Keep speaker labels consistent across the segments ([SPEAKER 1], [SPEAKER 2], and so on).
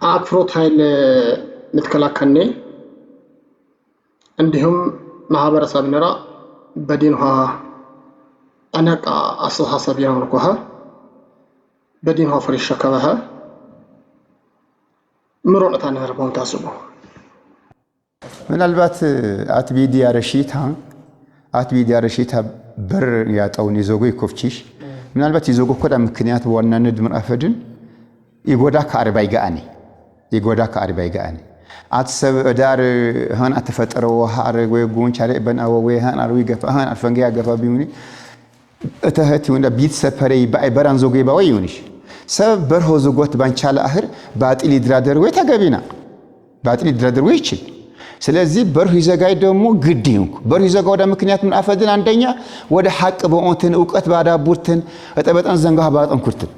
[SPEAKER 1] አክፍሮት ኃይል ንትከላከኔ እንዲሁም ማህበረሰብ ንራ በዲንኋ አነቃ አስተሳሰብ የሆንኩ በዲንኋ ፍሬ ሸከበኸ ምሮነታ ንህርቦም ታስቡ።
[SPEAKER 2] ምናልባት አትቢዲ ያረሺታ፣ አትቢዲ ያረሺታ በር ያጠውን ይዘጎ ይኮፍቺሽ ምናልባት ይዘጎ ኮዳ ምክንያት በዋናነት ምርአፈድን ይጎዳ ከአርባይ ገአኔ፣ ይጎዳ ከአርባይ ገአኔ አትሰብ ዳር هን አተፈጠረው ሃር ወይ ጉንቻ ላይ በናወ ወይ هን አርዊ ገፋ هን አልፈንገያ ገፋ ቢዩኒ እተህት ይሁን ቢት ሰፈረይ ባይ በራን ዞጎ ይባወይ ይሁንሽ ሰብ በርሆ ዝጎት ባንቻለ አህር ባጢል ይድራደር ወይ ተገቢና ባጢል ይድራደር ወይ ይችል። ስለዚህ በርሁ ይዘጋይ ደግሞ ግድ ይንኩ በርሁ ይዘጋ ወደ ምክንያት ምን አፈድን አንደኛ ወደ ሐቅ በኦንትን እውቀት ባዳቡርትን እጠበጠን ዘንጋ ባጠንኩርትን።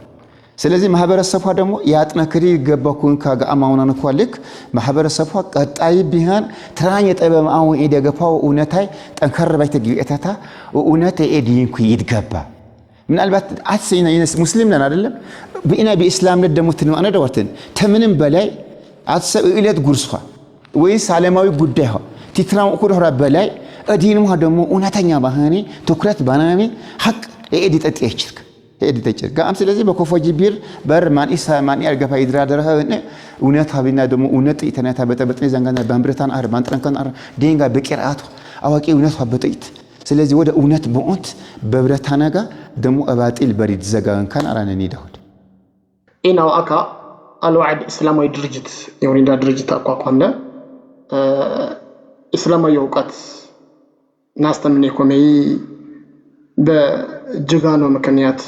[SPEAKER 2] ስለዚህ ማህበረሰቧ ደግሞ ያጥነክሪ ይገባኩን ካጋአማውናን እኳ ልክ ማህበረሰቧ ቀጣይ ቢሃን ትራኝ የጠበም አሁን የደገፋው እውነታይ ጠንከር ባይተ ግቢእተታ እውነት ኤዲንኩ ይድገባ። ምናልባት አትሰይና ሙስሊም ነን አይደለም ብኢና በኢስላም ነት ደግሞ ትንማነ ደወርትን ተምንም በላይ አትሰብ እለት ጉርስኳ ወይስ ዓለማዊ ጉዳይ ቲትራም እኩል ሆራ በላይ እዲንም ደግሞ እውነተኛ ባህኔ ትኩረት ባናሜ ሐቅ ኤዲ ጠጥ ይችልክ ኤዲ ጠጭ ጋም። ስለዚህ በኮፎጂ ቢር በር ማን ኢሳ ማን ያርገፋ ይድራ ደረኸ እውነት ሀቢና ደግሞ እውነት ኢተናታ በጠበጥኔ ዘንጋና ባንብረታን አር ባንጥረንከን አር ዴንጋ በቂርአቱ አዋቂ እውነት በጥይት። ስለዚህ ወደ እውነት በኦንት በብረታነጋ ደግሞ እባጢል በሪድ ዘጋንካን አራነኒ ዳሁድ።
[SPEAKER 1] ኢናው አካ አልዋዕድ እስላማዊ ድርጅት የወሪዳ ድርጅት አቋቋምነ። እስላማዊ እውቀት ናስተምን ኮሜይ በጅጋኖ ምክንያት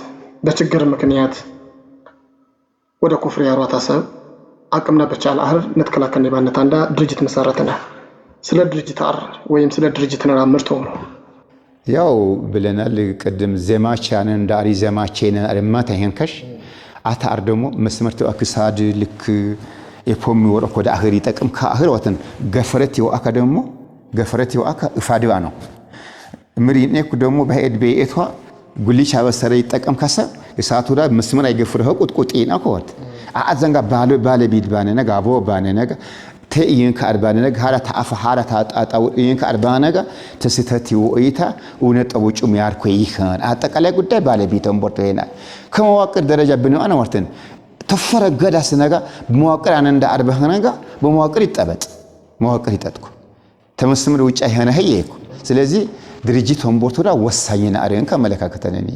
[SPEAKER 1] በችግር ምክንያት ወደ ኩፍር ያሯታ ሰብ አቅምና በቻል አህር ንትከላከል ባነት አንዳ ድርጅት መሰረትነ። ስለ ድርጅት አር ወይም ስለ ድርጅት ነራ ምርቶ ነው።
[SPEAKER 2] ያው ብለናል ቅድም ዜማቻንን ዳሪ ዜማቼንን አርማታ ይሄንከሽ አታር ደግሞ መስመርቱ አክሳድ ልክ ኤፖም ወረኮ ወደ አህር ይጠቅም ከአህር ወተን ገፈረት ይወአካ ደግሞ ገፈረት ይወአካ እፋድባ ነው ምሪኔኩ ደግሞ በሄድ በኤቷ ጉሊቻ በሰረ ይጠቀም ከሰብ እሳቱ ዳ መስመር አይገፍርህ ቁጥቁጤና ኮወት አዘንጋ ባለ ባለ ቢድ ባነ ነጋ አቦ ባነ ነጋ ተይን ከአርባነ ነጋ ሀራ ተአፈ ሀራ ታጣጣው ይን ከአርባነ ነጋ ተስተቲ ወይታ እውነት ጠውጩ ያርኮ ይኸን አጠቃላይ ጉዳይ ባለቤተን ቦርቶ ይና ከመዋቅር ደረጃ ብንዋነ ወርተን ተፈረ ገዳ ስነጋ በመዋቅር አነ እንደ አርበህ ነጋ በመዋቅር ይጠበጥ መዋቅር ይጠጥኩ ተመስምር ውጫ ይሆነ ህየኩ። ስለዚህ ድርጅት ወንቦርቶዳ ወሳኝና አሪን ከመለካከተነን።